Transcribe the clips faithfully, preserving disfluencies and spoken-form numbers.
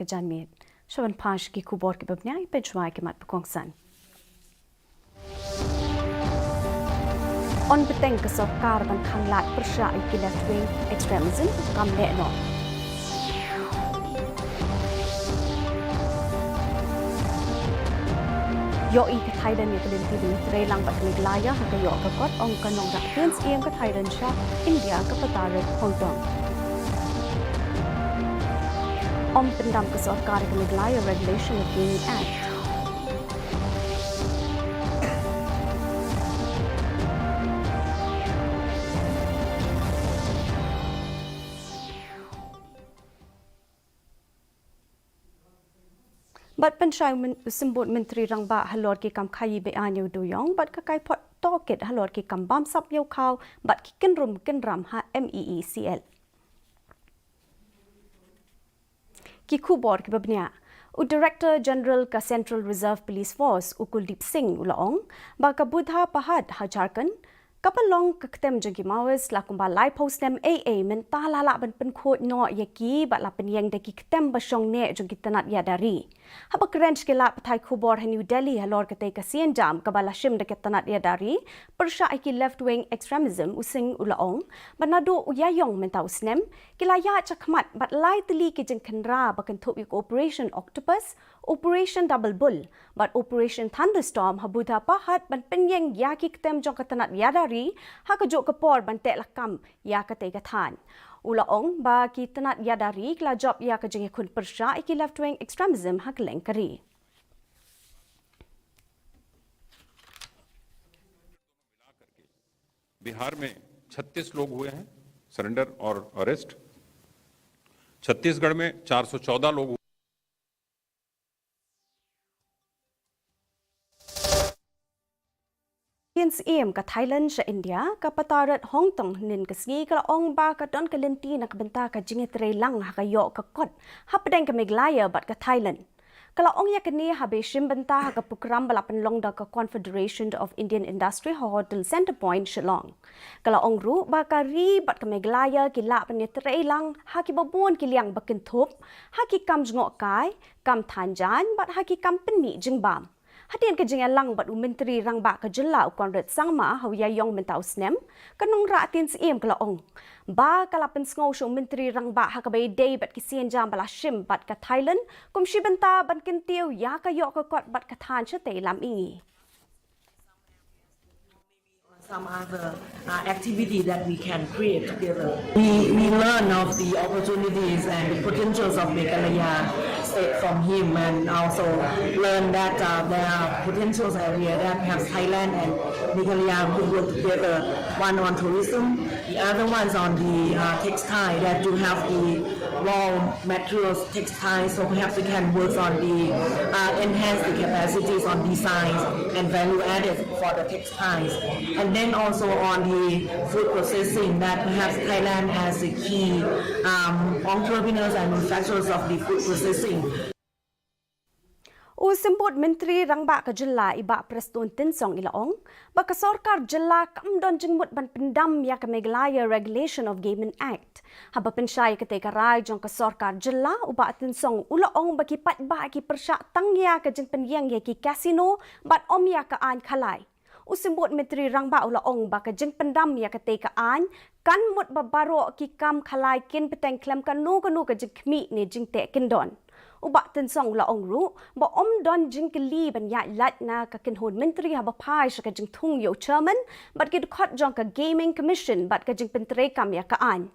ka janmiet. Sha ban phai sha ki khubor kiba bniah, peit shuwa ki mat ba kongsan. Yn bteng ka sorkar ban khanglad pyrshah ïa ki left wing extremism, kam leh noh. Ïohi ka Thailand ïa ka lynti ban ïatreilang bad ka Meghalaya ha ka ïoh ka kot, ong ka nongrah tien syiem ka Thailand sha India ka Patarit Hongtong. Ym pyndam ka sorkar ïa ka Meghalaya Regulation of Gaming Act. Bad pynshai u myn-, u symbud Myntri Rangbah halor ki kam khaïi be-aiñ ïa u dewïong bad ka kaiphod tohkit halor ki kam bamsap ïa u khaw bad ki kynrum kynram ha M E E C L. Ki khubor kiba bniah. U Director General ka Central Reserve Police Force, u Kuldeep Singh, u la ong ba ka Buddha Pahad ha Jharkhand, kaba long ka ktem jong ki Maoist, la kumba laiphew snem ei ei mynta la lah ban pynkhuid noh ïa ki bad la pynïeng da ki ktem ba shong neh jong ki tnat ïada ri. Haba kren sha ki lad pathai khubor ha New Delhi halor katei ka sienjam kaba la shim da ki tnat ïada ri pyrshah ïa ki left wing extremism, u Singh u la ong ba naduh u Ïaïong mynta u snem, ki la ïaid shakhmat bad lai tylli ki jingkhynra ba kynthup ïa ka Operation Octopus, Operation Double Bull bad Operation Thunderstorm ha Buddha Pahad ban pynïeng ïa ki ktem jong ka tnat ïada ri ha kajuh ka por ban teh lakam ïa katei ka thaiñ. U la ong ba ki tnat ïada ri ki la jop ïa ka jingïakhun pyrshah ïa ki left wing extremism ha kylleng ka ri. बिहार में छत्तीस लोग हुए हैं सरेंडर और अरेस्ट, छत्तीसगढ़ में चार सौ चौदह लोग हुए। Tien syiem ka Thailand sha India, ka Patarit Hongtong, hynnin ka sngi ka la ong ba ka don ka lynti na ka bynta ka jingïatreilang ha ka ïoh ka kot hapdeng ka Meghalaya bad ka Thailand. Ka la ong ïa kane haba shim bynta ha ka prokram ba la pynlong da ka Confederation of Indian Industry ha Hotel Centrepoint Shillong. Ka la ong ruh ba ka ri bad ka Meghalaya ki lah ban ïatreilang ha kiba bun ki liang ba kynthup ha ki kam jngohkai, kam than jaiñ bad ha ki kam pynmih jingbam. Hadien ka jingïalang bad u Myntri Rangbah ka jylla u Conrad Sangma ha u Ïaïong mynta u snem, ka nongrah tien syiem ka la ong ba ka la pynsngew sha u Myntri Rangbah ha kaba ïadei bad ki sienjam ba la shim bad ka Thailand kum shi bynta ban kyntiew ïa ka ïoh ka kot bad ka thaiñ shatei lam mihngi. Some other uh, activity that we can create together. We, we learn of the opportunities and the potentials of Meghalaya state from him, and also learn that uh, there are potentials area that perhaps Thailand and Meghalaya could work together, one on tourism, the other one's on the uh, textile, that you have the raw materials textiles, so perhaps we can work on the uh, enhance the capacities on designs and value added for the textiles. And then also on the food processing, that perhaps Thailand has the key um, entrepreneurs and manufacturers of the food processing. U Symbud Myntri Rangbah ka jylla i Bah Prestone Tynsong i la ong ba ka sorkar jylla kam don jingmut ban pyndam ïa ka Meghalaya Regulation of Gaming Act. Haba pynshai ïa katei ka rai jong ka sorkar jylla, u Bah Tynsong u la ong ba ki paidbah ki pyrshah tang ïa ka jingpynïeng ïa ki casino bad ym ïa ka aiñ khalai. U Symbud Myntri Rangbah u la ong ba ka jingpyndam ïa katei ka aiñ kan mut ba baroh ki kam khalai kin bteng khlem kano kano ka jingkhmih ne jingteh kyndon. U Bah Tynsong u la ong ruh ba ym don jingkylli ban ïaid lait na ka kynhun myntri haba phai sha ka jingthung ïa u chairman bad ki dkhot jong ka Gaming Commission bad ka jingpyntreikam ïa ka aiñ.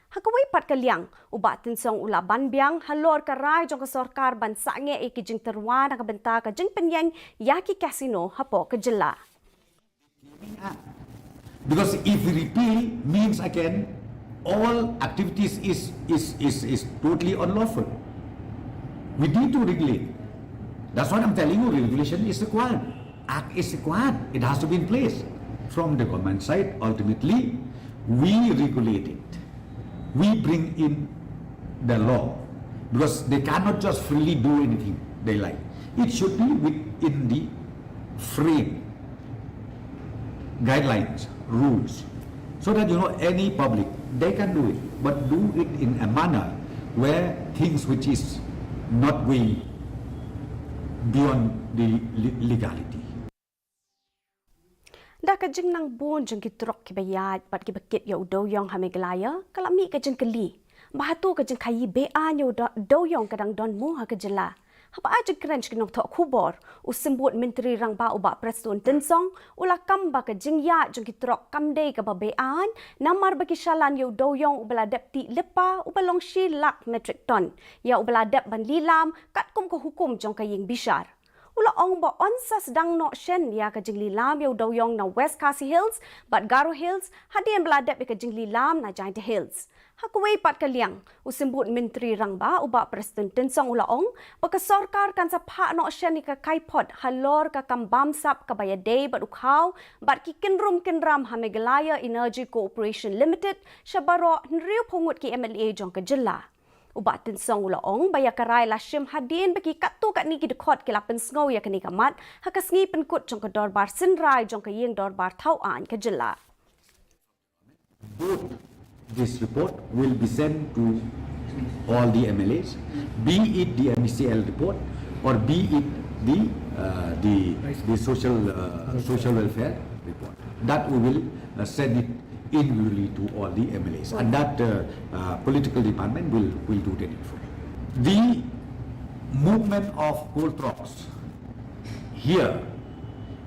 Ha kawei pat ka liang, u Bah Tynsong u la ban biang halor ka rai jong ka sorkar ban sangeh ïa ki jingtyrwa na ka bynta ka jingpynïeng ïa ki casino hapoh ka jylla. Because if we repeal means again all activities is is is is totally unlawful. We need to regulate. That's what I'm telling you, regulation is required. Act is required. It has to be in place. From the government side, ultimately, we regulate it. We bring in the law because they cannot just freely do anything they like. It should be within the frame, guidelines, rules, so that you know any public they can do it, but do it in a manner where things which is not going beyond the le- legality. Da ka jingnang bun jong ki trok kiba ïaid bad kiba kit ïa u dewïong ha Meghalaya, ka la mih ka jingkylli ba hato ka jingkhaii beaiñ ïa u da- dewïong ka dang don mo ha ka jylla. Haba ai jingkren sha ki nongthoh khubor, u Symbud Myntri Rangbah u Bah Prestone Tynsong u la kam ba ka jingïaid jong ki trok kam dei kaba beaiñ, namar ba ki shalan ïa u dewïong uba la dep tih lypa uba long shi lak metric ton, ïa uba la dep ban lilam katkum ka hukum jong ka ïing bishar. U la ong ba yn sa sdang noh shen ïa ka jinglilam ïa u dewïong na West Khasi Hills bad Garo Hills hadien ba la dep ïa ka jinglilam na Jaintia Hills. Ha kawei pat ka liang, u Symbud Myntri Rangbah u Bah Prestone Tynsong u la ong ba ka sorkar kan sa phah noh shen ïa ka kaiphod halor ka kam bamsap kaba ïadei bad u khaw bad ki kynrum kynram ha Meghalaya Energy Corporation Limited sha baroh hynriewphew ngut ki M L A jong ka jylla. U Bah Tynsong u la ong ba ïa ka rai la shim hadien ba ki katto katne ki dkhot ki la pynsngew ïa kane ka mat ha ka sngi pynkut jong ka dorbar synrai jong ka ïing dorbar thaw aiñ ka jylla. Both this report will be sent to all the M L As, be it the M E C L report or be it the uh, the the social uh, social welfare report. That we will uh, send it individually to all the M L As, and that uh, uh, political department will will do the needful. The movement of coal trucks here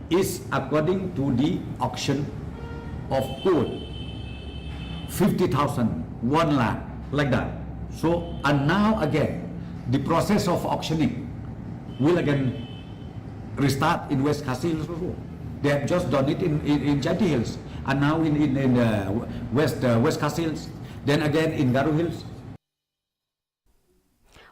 is according to the auction of coal, fifty thousand, one lakh, like that. So, and now again, the process of auctioning will again restart in West Khasi Hills also. They have just done it in, in, in Jaintia Hills, and now in, in, in uh, West, uh, West Khasi Hills, then again in Garo Hills.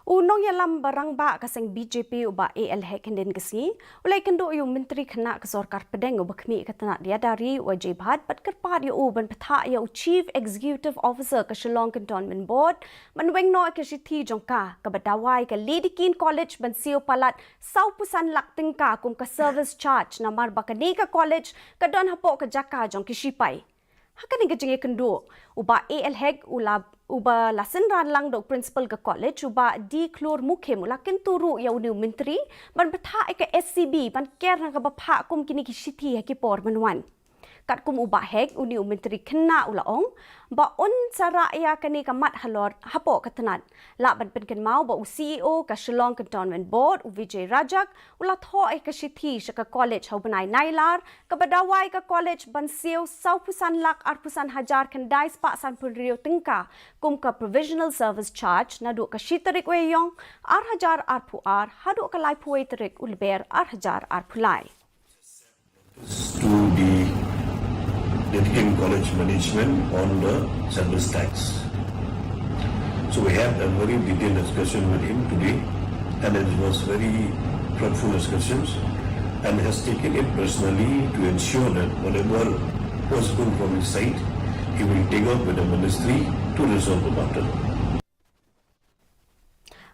U nongïalam ba rangbah ka seng B J P u Bah A L Hek hynnin ka sngi u la ïakynduh ïa u Myntri Khynnah ka Sorkar Pdeng uba khmih ka tnat ïada ri u Ajay Bhatt bad kyrpad ïa u ban pynthah ïa u Chief Executive Officer ka Shillong Cantonment Board ban weng noh ïa ka shithi jong ka kaba dawa ïa ka Lady Keane College ban siew palat sawphew san lak tyngka kum ka service charge, namar ba kane ka college ka don hapoh ka jaka jong ki shipai. Ha kane ka jingïakynduh, u Bah A L Hek u la, uba la synran lang da u principal ka college, u Bah D Khlur Mukhim u la kyntu ruh ïa une u myntri ban pynthah ïa ka S C B ban ker na kaba phah kum kine ki shithi ha ki por ban wan. Katkum u Bah Hek, une u Myntri Khynnah u la ong ba un sa rah ïa kane ka mat halor hapoh ka tnat. Lah ban pynkynmaw ba u C E O ka Shillong Cantonment Board, u Vijay Rajak, u la thoh ïa ka shithi sha ka college ha u bnai Nailar kaba dawa ïa ka college ban siew sawphew san lak arphew san hajar khyndai spah sanphew hynriew tyngka kum ka provisional service charge naduh ka shi tarik u Ïaïong ar hajar arphew ar haduh ka laiphew wei tarik u Lber ar hajar arphew lai. To the Lady Keane College management on the service tax. So we had a very detailed discussion with him today, and it was very fruitful discussions, and has taken it personally to ensure that whatever was going from his side, he will take up with the ministry to resolve the matter.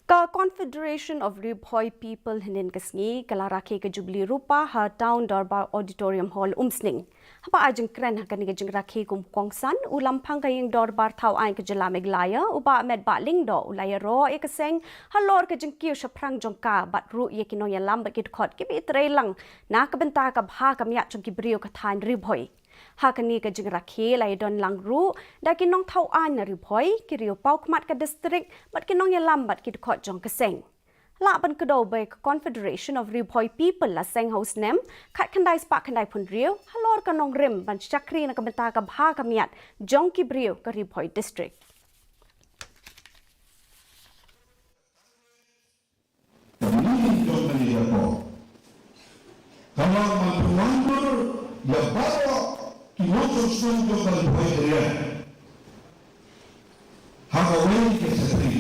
Ka Confederation of Ri Bhoi People hynnin ka sngi ka la rakhe ka Jubilee Rupa ha Town Dorbar Auditorium Hall, Umsning. Haba ai jingkren ha kane ka jingrakhe kum u kongsan, u Lamphang ka Ïing Dorbar Thaw Aiñ ka Jylla Meghalaya, u Bah Metbah Lyngdoh, u la ïaroh ïa ka seng halor ka jingkiew shaphrang jong ka bad ruh ïa ki nongïalam bad ki dkhot kiba ïatrei lang na ka bynta ka bha ka miat jong ki briew ka thaiñ Ri Bhoi. Ha kane ka jingrakhe la ïadon lang ruh da ki nongthaw aiñ na Ri Bhoi, ki riew paw khmat ka district bad ki nongïalam bad ki dkhot jong ka seng. Lah ban kdew ba ka Confederation of Ri Bhoi People la seng ha u snem khatkhyndai spah khyndaiphew hynriew halor ka nongrim ban shakri na ka bynta ka bha ka miat jong ki briew ka Ri Bhoi District. Ka meaning jong kane ka por ka long ban pynwandur ïa baroh ki nongshong shnong jong ka Ri Bhoi area ha kawei ka shatri.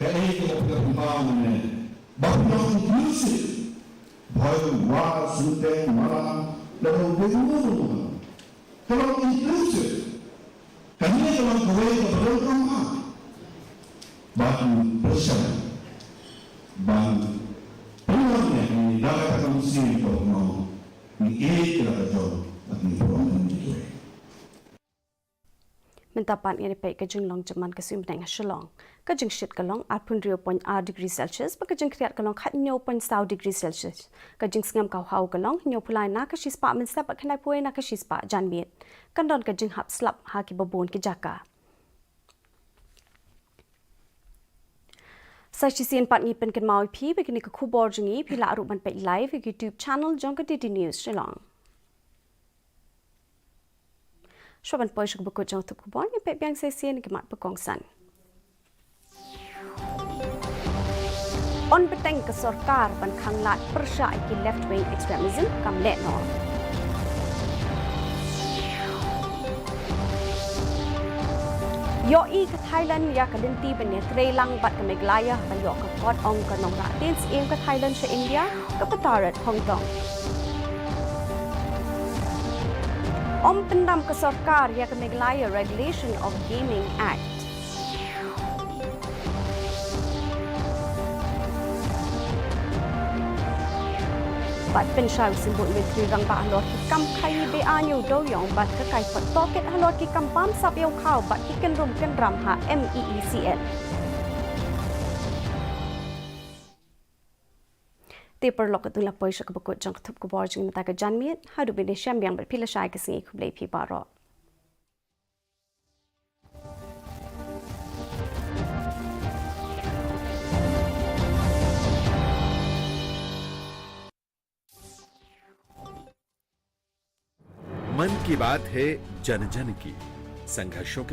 Kaei kaba phi la pynpaw mynne ba phi long inclusive, Bhoi, War, Synteng, Maram, la long inclusive. Ka long inclusive. Kane ka long kawei kaba donkam bha ban pyrshang ban pynlong ïa kane da kata ka mynsiem kaba ong ngi ïeit ïa la ka jong bad ngi burom ïa kane kawei. Mynta pat ngin ïa peit ka jinglong jingman ka suiñ bneng ha Shillong. Ka jingshit ka long arphew hynriew point ar degree Celsius, bad ka jingkhriat ka long khathynñiew point saw degree Celsius. Ka jingsngem ka hawhaw ka long hynñiewphew lai na ka shispah mynstep bad khyndaiphew wei na ka shispah janmiet. Kan don ka jinghap slap ha kiba bun ki jaka. Sa shisien pat ngi pynkynmaw ïa phi ba kine ki khubor jong ngi phi lah ruh ban peit live ïa ki YouTube channel jong ka D D News Shillong. Shuwa ban poi sha kaba kut jong ka thup khubor, ngin peit biang sa shisien ki mat ba kongsan. Yn bteng ka sorkar ban khanglad pyrshah ïa ki left wing extremism, kam leh noh. Ïohi ka Thailand ïa ka lynti ban ïatreilang bad ka Meghalaya ba ïoh ka kot ong ka nongrah ktien syiem ka Thailand sha India, ka Patarat Hongtong. Ym pyndam ka sorkar ïa ka Meghalaya Regulation of Gaming Act. Bad pynshai u symbud Myntri Rangbah halor ki kam khaii be-aiñ ïa u dewïong bad ka kaiphod tohkit halor ki kam bamsap ïa u khaw bad ki kynrum kynram ha M E E C L. Te paralok, katto la poi sha kaba kut jong ka thup khubor jong ngi mynta ka janmiet. Haduh ban ïashem biang bad phi lashai ka sngi, khublei phi baroh. मन की बात है जन जन की। संघर्षों के